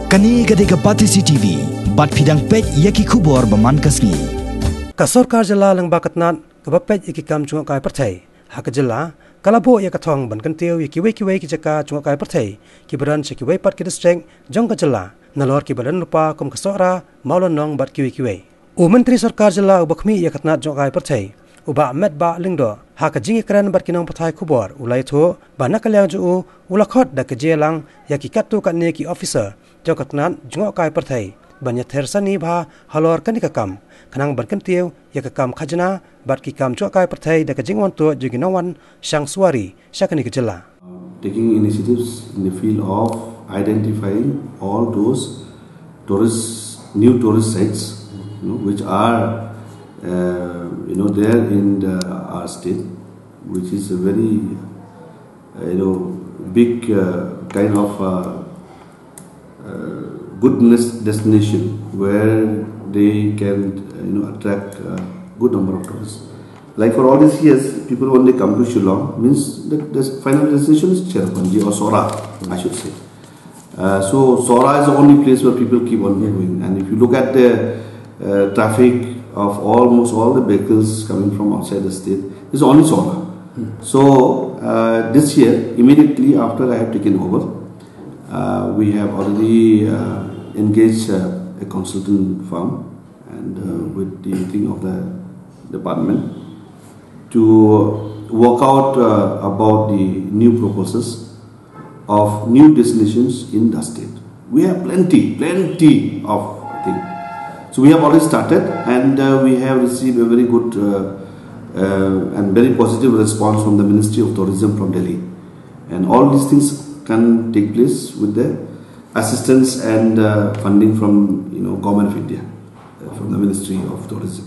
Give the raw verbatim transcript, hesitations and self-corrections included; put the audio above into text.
Kane ka dei ka Batesi T V, bad phi dang peit ïa ki khubor ba man ka sngi. Ka sorkar jylla lyngba ka tnat kaba peit ïa ki kam jngohkai pyrthei ha ka jylla ka la buh ïa ka thong ban kyntiew ïa kiwei kiwei ki jaka jngohkai pyrthei kiba don sha kiwei pat ki district jong ka jylla, nalor kiba don lypa kum ka Sohra, Mawlynnong bad kiwei kiwei. U Myntri Sorkar Jylla uba khmih ïa ka tnat jngohkai pyrthei, u Bah Metbah Lyngdoh, ha ka jingïakren bad ki nongpathai khubor, u la ïathuh ba na ka liang jong u, u la khot da ka jingïalang ïa ki katto katne ki officer jong ka tnat jngohkai pyrthei ban ïather sani bha halor kane ka kam, khnang ban kyntiew ïa ka kam khajna bad ki kam jngohkai pyrthei da ka jingwan tuid jong ki nongwan shang suwari sha kane ka jylla. Taking initiatives in the field of identifying all those tourist, new tourist sites, you know, which are, uh, you know, there in the, our state, which is a very, uh, you know, big, uh, kind of, uh, uh, good nes-, destination where they can, uh, you know, attract a good number of tourists. Like, for all these years, people only come to Shillong, means the, the final destination is Cherrapunji or Sohra, I should say. Uh, so Sohra is the only place where people keep on going. And if you look at the, uh, traffic of almost all the vehicles coming from outside the state, it's only Sohra. So, uh, this year, immediately after I have taken over, uh, we have already, uh, engaged, uh, a consultant firm and, uh, with the thing of the department to work out, uh, about the new proposals of new destinations in the state. We have plenty, plenty of things. So we have already started, and, uh, we have received a very good, uh, uh, and very positive response from the Ministry of Tourism from Delhi. And all these things can take place with the assistance and, uh, funding from, you know, Government of India, uh, from the Ministry of Tourism.